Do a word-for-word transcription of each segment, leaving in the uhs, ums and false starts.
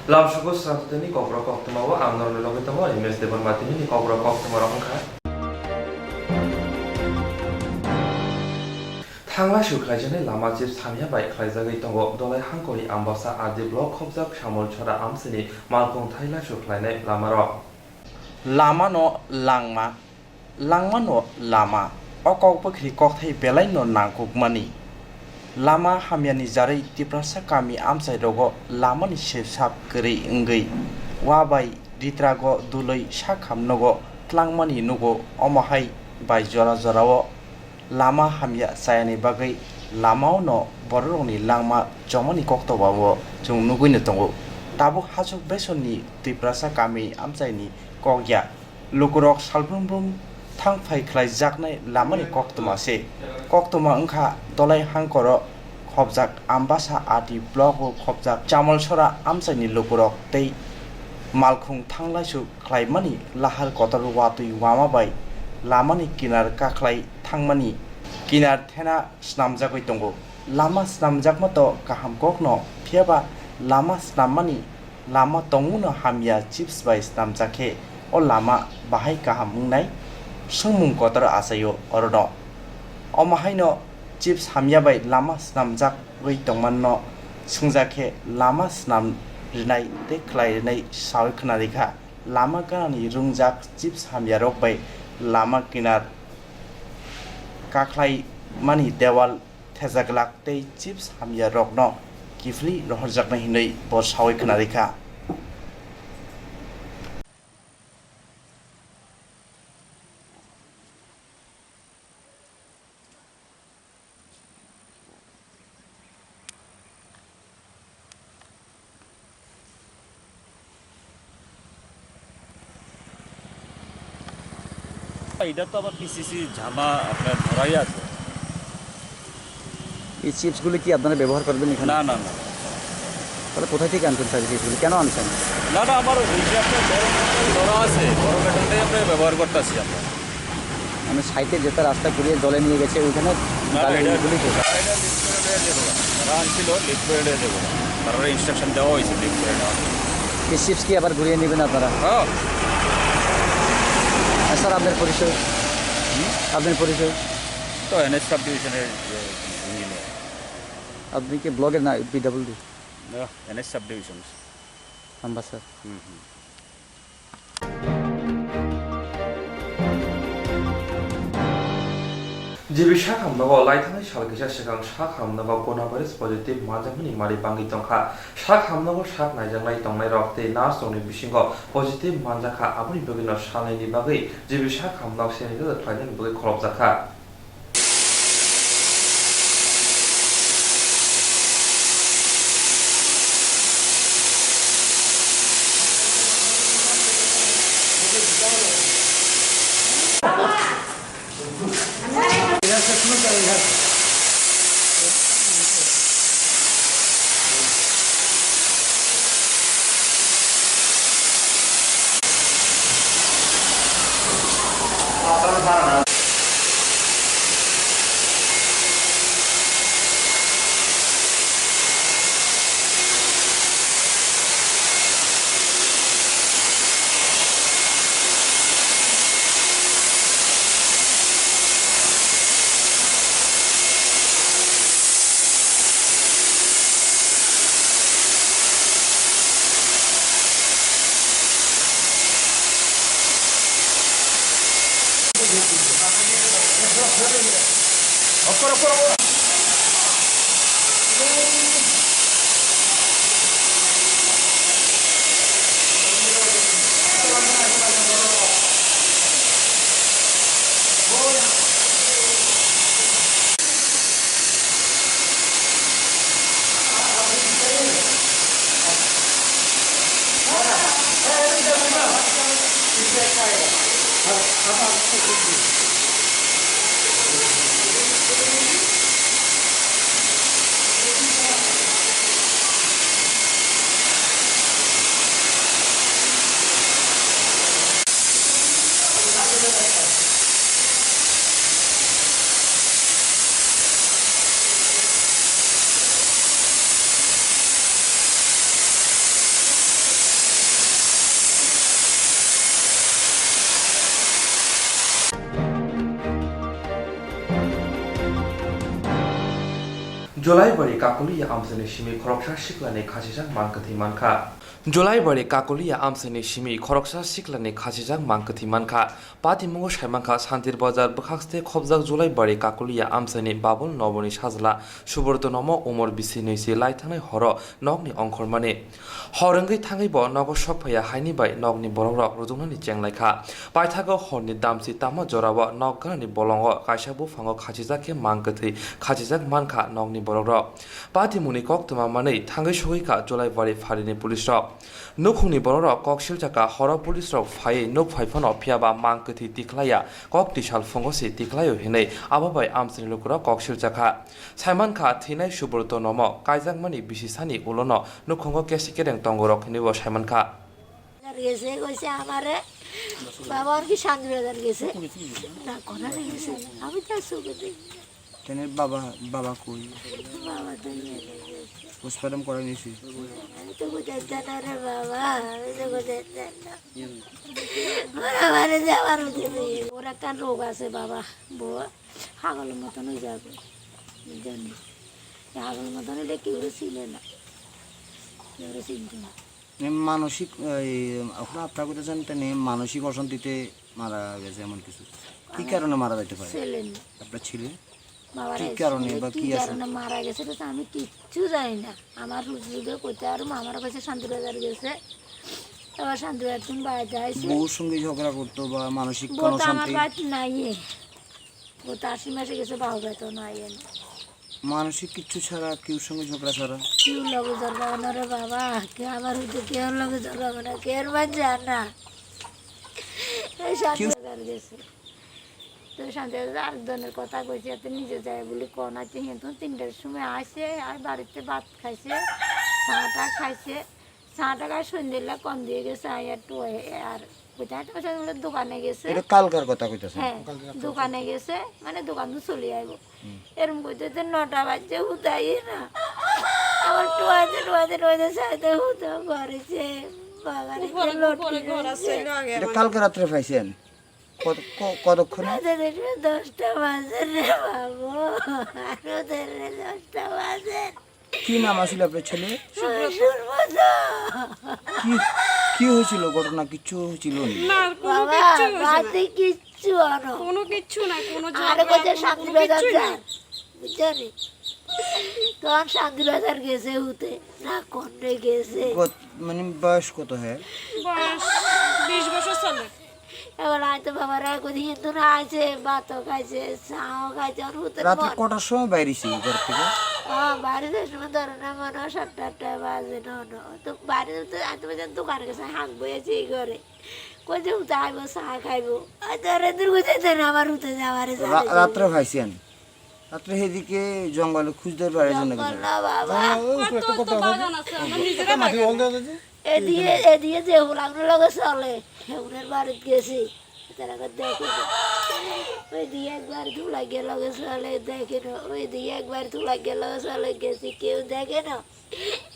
Lamsugo srangtutini kokborok koktwmao ang norokni logwi tongo, M S Debbarma. Tinini kokborok koktwmarok wngkha. Thanglaisu khlaijaknai lama chips hamya bai khlaijagwi tongo, Dolai Hangkori Ambasa R D block khobjak Samolchora amchaini malkhung thailaisu khlainai lamarok. Lamano langma, langmano lama, o kok bwkhri kokthai belaino nangkukmani. Lama hamyani jarwi Tiprasa kami amchairogo lamani sipsap kwrwi wngwi, wa bai ritrago dulwi sak hamnogo tlangmani nugo, omo hai bai jora jorao lama hamya chayani bagwi lamaono bororokni langma chomani koktobao chwng nugwino tongo. Tabuk hachuk besonni Tiprasa kami amchaini kokya lukurok salbrum brum thang phai khlaijaknai lamani koktwma se. Koktwma wngkha Dolai Hangkoro khobjak Ambasa R D block o khobjak Chamolsora amchaini lukurok tei malkhung thanglaisu khlaimani lahar kotor watwi wama bai lamani kinar kakhlai thangmani kinar thena snamjagwi tongo. Lama snamjakma to kaham kokno, phiyaba lama snammani lama tongmano hamya chips bai snamjak khe o lama bahai kaham wngnai swngmung kotor achaio orono. Omo haino chips hamya bai lama snamjagwi tongmanno swngjak khe lama snam rinai tei khlai rinai sawi khna rikha. Lama ganani rungjak chips hamyarok bai lama kinar kakhlai mani dewal thejaglak tei chips hamyarokno kiphilwi rohorjaknai hinwi bo sawi khna rikha. এটা তো আবার পিসিসি ঝামা আপনার ধরাই আছে। এই চিপসগুলি কি আপনারা ব্যবহার করবেন এখানে? না, না, না। তাহলে কোথায় থেকে আনছেন স্যার এই চিপসগুলি? কেন আনছেন? না, না, আমার ওই যে আপনার বড় মেটাল ধরা আছে, বড় মেটালটাই আমরা ব্যবহার করতেছি আমরা। মানে সাইডে যেটা রাস্তা ঘুরিয়ে জলে নিয়ে গেছে ওইখানে না, না, গাড়ি এটা, গুলি তো? না, এটা লিফট করে নিয়ে যেত না। তারা আনছিল লিফট করে নিয়ে যেত না। তারা ইনস্ট্রাকশন দেওয়া হয়েছে লিফট করে নেওয়ার জন্য। এই চিপস কি আবার ঘুরিয়ে নেবেন আপনারা? হ্যাঁ। আর স্যার আপনার পরিচয়? হুম? আপনার পরিচয়? তো এনএস সাব ডিভিশনের, এ, ইঞ্জিনিয়ার। আপনি কি ব্লকের না পিডাব্লিউডি? না, এনএস সাব ডিভিশন। আম্বাসা। হুম, হুম। G B sak hamnogo laithanai sal kisa swkang sak hamnogo coronavirus positive manjakmani mari bangwi tongkha. Sak hamnogo sak naijaknai tongnairok tei nurse rokni bisingo positive manjakha, aboni bagwino salnaini bagwi G B sak hamnog sanitizer khlainani bagwi khorokjakha. Jolaibari Kakuliya amchaini simi khoroksa siklani khachijak mang kwthwi mankha. Jolaibari Kakuliya amchaini simi khoroksa siklani khachijak mang kwthwi mankha. Patimungo saimankha, Santir Bazar bwkhakste khobjak Jolaibari Kakuliya amchaini Babul Noboni sajla Subrata Nomo umor bisi nwi se lai thangnai horo nokni ongkhormani. Hor wngwi thangwi bo nogo sok phaiya haini bai nokni borokrok rwjaknani chenglaikha. Paithago horni damchi tama jorao nok ganani bolongo kaisa buphango khachijak khe mang kwthwi khachijak mankha nokni borokrok. Patimungni koktwma manwi thangwi sogwikha Jolaibari pharini police rok. Nukhungni borokrok kok siljakha, horo police rok phaiwi nuk phaiphano phiyaba mang kwthwi tikhlaiya, kok tisal phungo se tikhlaio hinwi abo bai amchaini lukurok kok siljakha. Saimankha, thwinai Subrata Nomo kaijakmani bisi sani ulono nukhungo kesi kereng tongo rok hinwi bo saimankha. বাজার গেছে, কইছে আমারে, বাবা আর কি শান্তিবাজার গেছে। না, কোনারে গেছে? আমি তো আর চোখে দেখি না। তেনে বাবা, বাবা কই? বাবা তো ইয়ে নিয়ে গেছে। পোস্টমর্টম করা নিয়েছি। আমি তো কোথায় জানা রে বাবা, আমি তো কোথায় জানা। ওরা মানে যে আমার উঠে নিয়ে। ওর একটা রোগ আছে বাবা, বউ, হাগলের মতন হয়ে যাবে। বুঝলেন? এই হাগলের মতন হলে কেউ ছিল না, কেউ চিনতো না। এ, মানসিক, এই, আপনার, আপনার কথা জানতে নেই, মানসিক অশান্তিতে মারা গেছে এমন কিছু। কি আমার কারণে মারা যাইতে পারে? ছেলে নেই। আপনার ছেলে? বাবার কি এই কারণে ছেলে বা কি কি আছে? কারণে মারা গেছে, এটা তো আমি কিচ্ছু জানি না। আমার হুজুরে কইতে আর আমার কাছে শান্তিবাজার গেছে। আবার শান্তিবাজার তুমি বাড়িতে আইসে। বউর সঙ্গে ঝগড়া করতো বা মানসিক বউ কোনো তো আমার অশান্তি? বাড়িতে নাই। ও তো আশি মাসে গেছে, বাহু বেতন আইয়ে না। মানসিক কিচ্ছু ছাড়া, কেউর সঙ্গে ঝগড়া ছাড়া? কেউ লগে ঝগড়া করে না রে বাবা, কেউ আমার হইতে কেউ লগে ঝগড়া করে না, কেউ আর মানছে আর না। এই শান্তি কেউ বাজার গেছে। তো শান্তি বাজার আরেকজনের কথা কইছে, তো নিজে যায় বলে কোন আছে, কিন্তু তিনটার সময় আসে, আর বাড়িতে ভাত খাইছে, চাটা খাইছে। চাটা খাই সন্ধ্যেবেলা কম দিয়ে গেছে, আর একটু ওই আর কোথায় তো সে বলে দোকানে গেছে। এটা কালকার কথা কইতাছেন? হ্যাঁ, কালকার কথা দোকানে কইতাছেন। গেছে, মানে দোকান তো চলে আইবো। হুম। এরম করতে তো নটা বাজছে, হুতাই না। আবার টোয়াইতে, টোয়াইতে, টোয়াইতে চাইতে হুতা ঘরে যে বাগানে উপরে, যে লটকে উপরে ঘর আছে, রয়েছে। এটা আগে এটা মানে কালকে রাত্রে পাইছেন? কত-, ক-, কতক্ষণে? রাতে দেখলে দশটা বাজে রে বাবু, আরো ধরে দশটা বাজে। কি নাম আছিল আপনার ছেলে? সুব্রত। সুব্রত। কি, কি হয়েছিল ঘটনা? কিচ্ছু হয়েছিল না? না, কোনো বাবা, কিচ্ছু হয়েছে না। রাতে কিচ্ছু আনো। কোনো কিচ্ছু না, কোনো আর ঝগড়া, কোথায় কোনো, শান্তি কোনো বাজার কিচ্ছুই না। যান? বুঝছো নি? তখন শান্তি বাজার গেছে হুতে, না কোনে গেছে? কত, মানে বয়স কত হয়? বয়স বিশ বছর চলে। এবার হয়তো বাবারা কদিন তো না আছে, ভাতও খাইছে, চাও খাইছে, আর হুতে রাত্রে মন। কটার সময় বাইরেছি ঘর থেকে? ও, বাইরে যাওয়ার সময় ধরো না, মনে হয় সাতটা, আটটা বাজে, ন, ন। তো বাইরে তো, আমি তো বলছি, দোকানে গেছে, হাঁক বইয়েছে এই ঘরে। কই যে হুতে আইবো, চা খাইবো। আর ধরে দূর কোথায় ধরে আমার হুতে যাওয়ারে রা-, জানে। রাত্রে খাইছেন? রাত্রে সেদিকে জঙ্গলে খুঁজতে পারে জন্য জঙ্গল কিছু। না বাবা। জঙ্গল, ওই উপরে একটা কত কথা আছে। বাগান আছে, আমরা নিজেরা বাগান। এদিকে, এদিকে যে হুলাগুলো লগে চলে, হুলের বাড়িত গেছি। তারা আবার দেখে না। ওই দিয়ে একবার ধুলা গেল গেছে চলে, দেখে না। ওই দিয়ে একবার ধুলা গেল গেছে চলে, গেছি, কেউ দেখে না।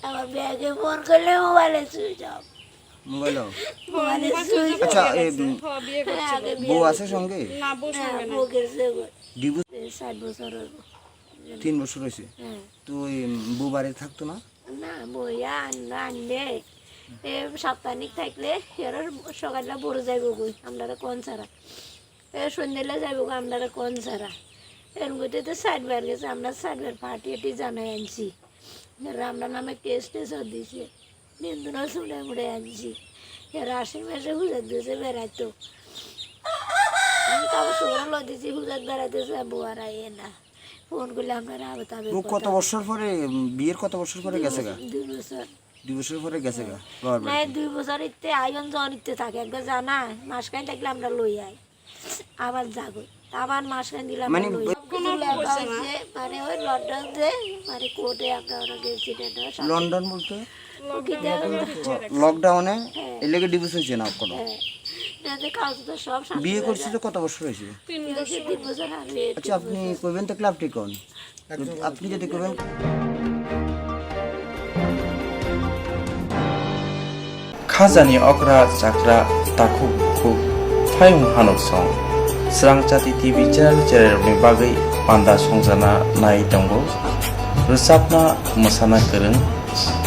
আমার ব্যাগে ফোন করলে মোবাইলে সুইচ অফ। Mobile off. মোবাইলে সুইচ অফ। আচ্ছা, এই, হ্যাঁ, আগে বিয়ে বউ আছে সঙ্গে? না, বউ না, সঙ্গে না। বউ গেছে গো। ডিভোর্স? এই সাত বছর হইব। তিন বছর হয়েছে? হ্যাঁ। তো ওই বউ বাড়ি থাকতো না? না, বইয়া আনলে আনলে। এ, সাপ্তাহিক থাকলে, এরা সকালে বড় যাইব গই, আমরা কোন ছাড়া। এ, সন্ধ্যেলে যাইব গো, আমরা কোন ছাড়া। এর মধ্যে তো সাইড বার গেছে, আমরা সাইড বার পার্টি এটি জানাই আনছি। এরা আমরা নামে কেস টেসও দিছে। নিন্দুনা শুনে মুড়ে আনছি। এরা আশি মাসে হুজুর দিয়েছে বেড়াইতো। আমি কাপড় চোপড় লো দিছি, হুজুর বেড়াইতেছে, বউ আর আইয়ে না। ফোন করলে আপনারা আবার তবে ও কত কথা। বছর পরে, উম, বিয়ের কত বছর পরে দুই গেছে গা? বছর, দুই বছর। দুই বছর পরে গেছে গা, বাবার না, বাড়িতে। দুই বছর ইতে আইন জন ইতে থাকে, একবার জানা, মাস খাই থাকলে আমরা লই আই। আবার যাগো, আবার মাস খাই দিলে আমরা মানে লই আই। কোনো কিছু লেখা করছে না। হয়েছে, মানে ওই লন্ডন যে, মানে কোর্টে আমরা ওরা গেছি, না, না, সব লন্ডন বলতে? লকডাউনে। লকডাউনে? হ্যাঁ। এর লেগে ডিভোর্স হয়েছে না কোনো? হ্যাঁ। না, যে কাগজ তো সব সামনে বিয়ে হয়ে করছিল যায়। কত বছর হয়েছে? তিন বছর। তিন বছর আগে। আচ্ছা, আপনি কইবেন তো ক্লাবটি কোন? আপনি যদি কইবেন। Khajani okra chakra takhuk bukhuk phayung hanuk song. Srangchati T V channel chererokni bagwi panda songjana nai tongo. Rwchapna mwsana kwrwng,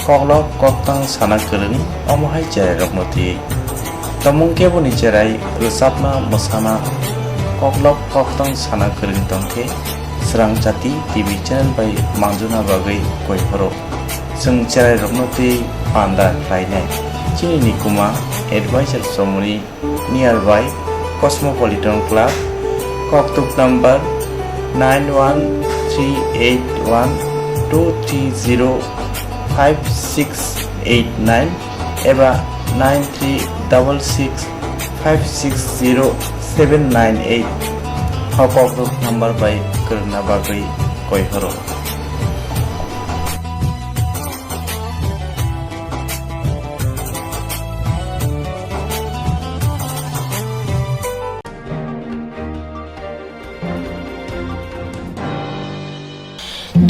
koklop koktang sana kwrwng, omo hai cherairokno twiwi. Tongmung keboni cherai rwchapna mwsana koklop koktang sana kwrwng tongkhe Swrang Jati T V channel bai manjuna bagwi koi phoro. Chwng cherairokno twiwi panda khlainai. Chini nikuma advisor chomoni nearby Cosmopolitan Club, koktuk number nine one three eight one two three zero five six eight nine eba nine three double six five six zero seven nine eight. O koktuk number bai kwrwngna bagwi koi phoro.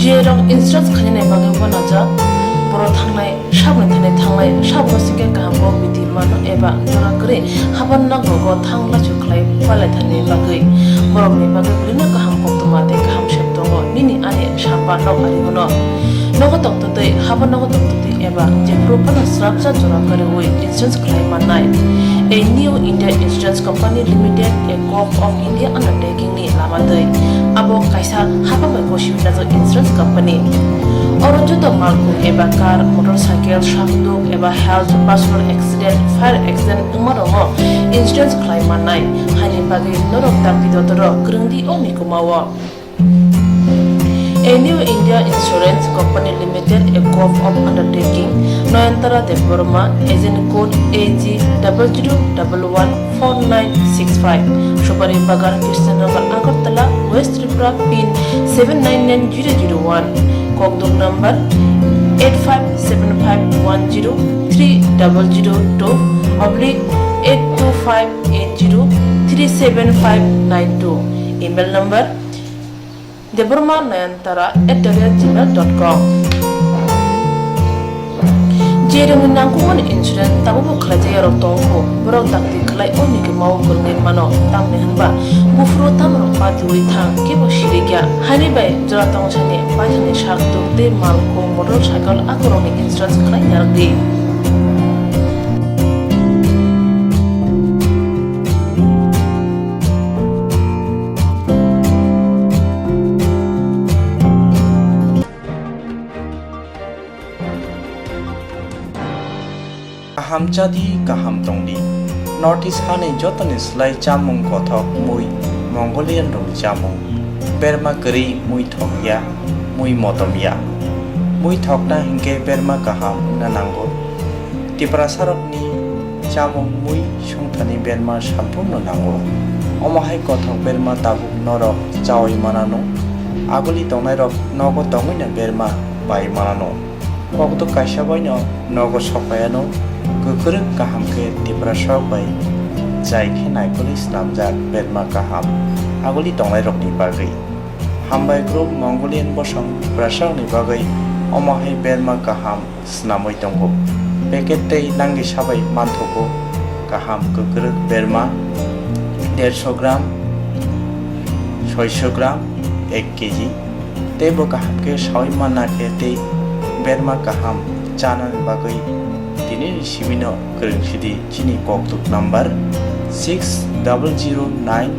Jerok insurance khainani bagwi uanajak, borok thangnai saboni thani thanglai sabno singkhe kaham kok bidi mano eba jora kwrwi haban nogo thang lachu khlai palai thani bagwi borokni bagwi bwrwino kaham koktwma tei kaham sep tongo nini ani samba nok ari hwno. Nogo tongtwtwi haban nogo tongtwtwi eba jephuru phano srapsa jora kwrwi insurance khlai mannai. A New India Insurance Company Limited, a Gov of India undertaking ni lama twi. Abo kaisa hapang bai gosi wnajak insurance company. Oro joto malkhung eba car, motorcycle, sakduk eba health, personal accident, fire accident wngma rokno insurance khlai mannai. Haini bagwi norok dakti dotoro kwrwngdi o mikuma o. A New India Insurance Company Limited, a Gov of Undertaking, Noyantara Debbarma, agent code A G double zero double one four nine six five, Supari Bagan, Krishnanagar, Agartala, West Tripura, pin seven nine nine zero zero one, kokduk number eight five seven five one zero three double zero two oblique eight two five eight zero three seven five nine two, email number Debbarma Nayantara at the rate gmail dot com. Jerokni nangkukmani insurance tabukbo khlaijak yarok tongkho, borok dakti khlai o mikuma o kwrwngwi mano, tamni hwnba buphuru tamrok patiui thang kebo sirikya, haini bai jora tongthani paithani sakduk tei malkhung motorcycle akorokni insurance khlai yarwkdi. Kaham chadi, kaham tongdi. North East hani jotoni slai chamung kothok mui Mongolian rokni chamung. Berma kwrwi mui thokya, mui motomya. Mui thokna hinkhe berma kaham wngna nango. Tiprasarokni chamung mui songthani berma samphurno nango. Omo hai kothok berma tabuk norok chaui manano. Aguli tongnairok nogo tongwino berma bai manano. Kokduk kaisa baino nogo sokpaiano, kwkrwk kaham khe Tiprasarok bai jai khe naikolwi snamjak berma kaham aguli tongnairokni bagwi. Hambai group Mongolian bosong Tiprasarokni bagwi omo hai berma kaham snamwi tongo. Packet tei langdi sabai manthogo kaham kwkrwk berma dersho gram, soisho gram, ek kg. Teibo kaham khe saui manna khe tei berma kaham chanani bagwi tinini simino kwrwng sidi chini kokduk number six double zero nine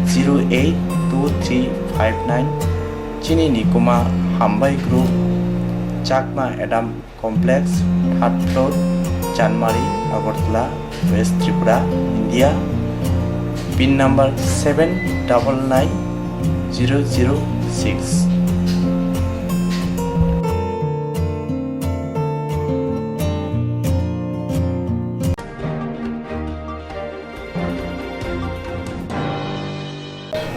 zero eight two three five nine. Chini nikuma Hambai Group, Chakma Adam Complex, third floor, Chanmari, Agartala, West Tripura, India. Pin number seven double nine zero zero six.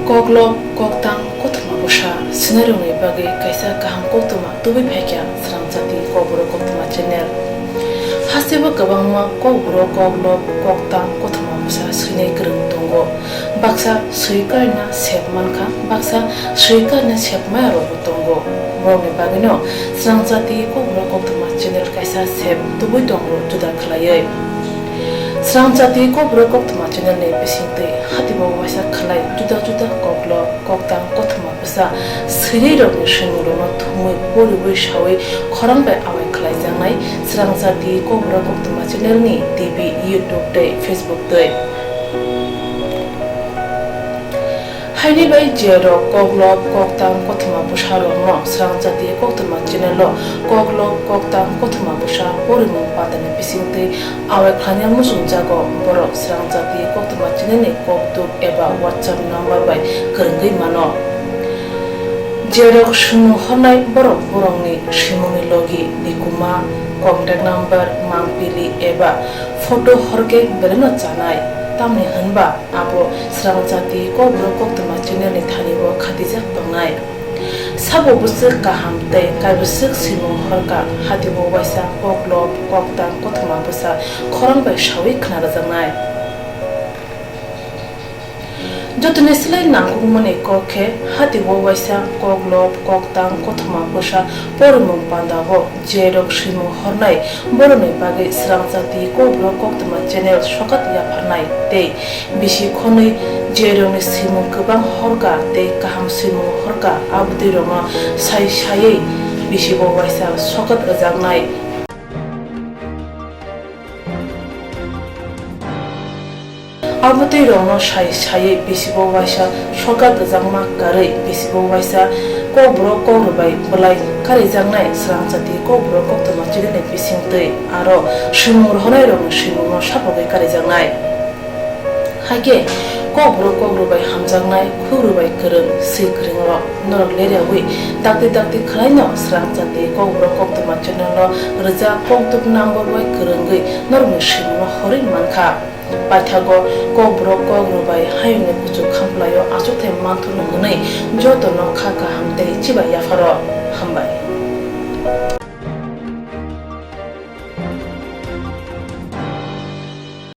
Koklop, koktang, kothoma bwsa swinairokni bagwi kaisa kaham koktwma tubui phaikha Swrang Jati Kokborok Koktwma channel. Hasteo kwbangma kokborok, koklop, koktang, kothoma bwsa swinai kwrwng tongo. Baksa swi karina sep mankha, baksa swi karina sep maya rokbo tongo. Borokni bagwino Swrang Jati Kokborok Koktwma channel kaisa sep tubui tongo juda khwlaiwi. Swrang Jati Kokborok Koktwma channel ni bisingtwi hatibo waisa khwlai juda juda koklop, koktang, kothoma Sa, swirirokni swimungrokno thumwi poriwi sawi khorang bai awai khlaijaknai Srangchati Kokborok Koktwma channel ni T V, YouTube tei Facebook twi. Haini bai jerok koklop koktang kothoma bwsarokno Srangchati Koktwma channel o koklop koktang kothoma bwsa porimung patani bisingtwi awai khlaina muchungjago, borok Srangchati Koktwma channel ni kokduk eba WhatsApp number bai kwrwngwi mano. Jerok swimung hornai borok borokni swimungni logi, nikuma, contact number, mangpili eba photo horkhe belaino chanai, tamni hwnba abo Srangchati Kokborok Koktwma channel ni thani o khatijak tongnai. Sabo bwswk kaham tei kaibwswk swimung horkha, hati o waisa koklop koktang kothoma bwsa khorang bai sawi khna rwjaknai. Jotoni slai nangkukmani kok khe, hati o waisa koklop koktang kothoma bwsa porimung panda o jerok swimung hornai borokni bagwi Srangchati Kokborok Koktwma channel sokat yapharnai tei bisi khonwi jerokni swimung kwbang horkha tei kaham swimung horkha, abotwirokno sai saiwi bisi o waisa sokat rwjaknai. Abotwirokno sai saiwi bisi o waisa sokat rwjakma karwi bisi o waisa Kokborok Kokrwbai bwlai karijaknai Srangchati Kokborok Koktwma channel ni bisingtwi aro swimung rohonairokni swimungno sapogwi karijaknai. Hakhe Kokborok Kokrwbai hamjaknai, Kokrwbai kwrwng, swi kwrwng rok norok leriawi dakti dakti khwlaino Srangchati Kokborok Koktwma channel o rwjak kokduk number bai kwrwngwi norokni swimungno horwi mankha. Paithago Kokborok Kokrwbai hayungni kuchuk khamplaio achukthai manthurno hwnwi jotono kha kaham tei chibai yapharo. Hambai.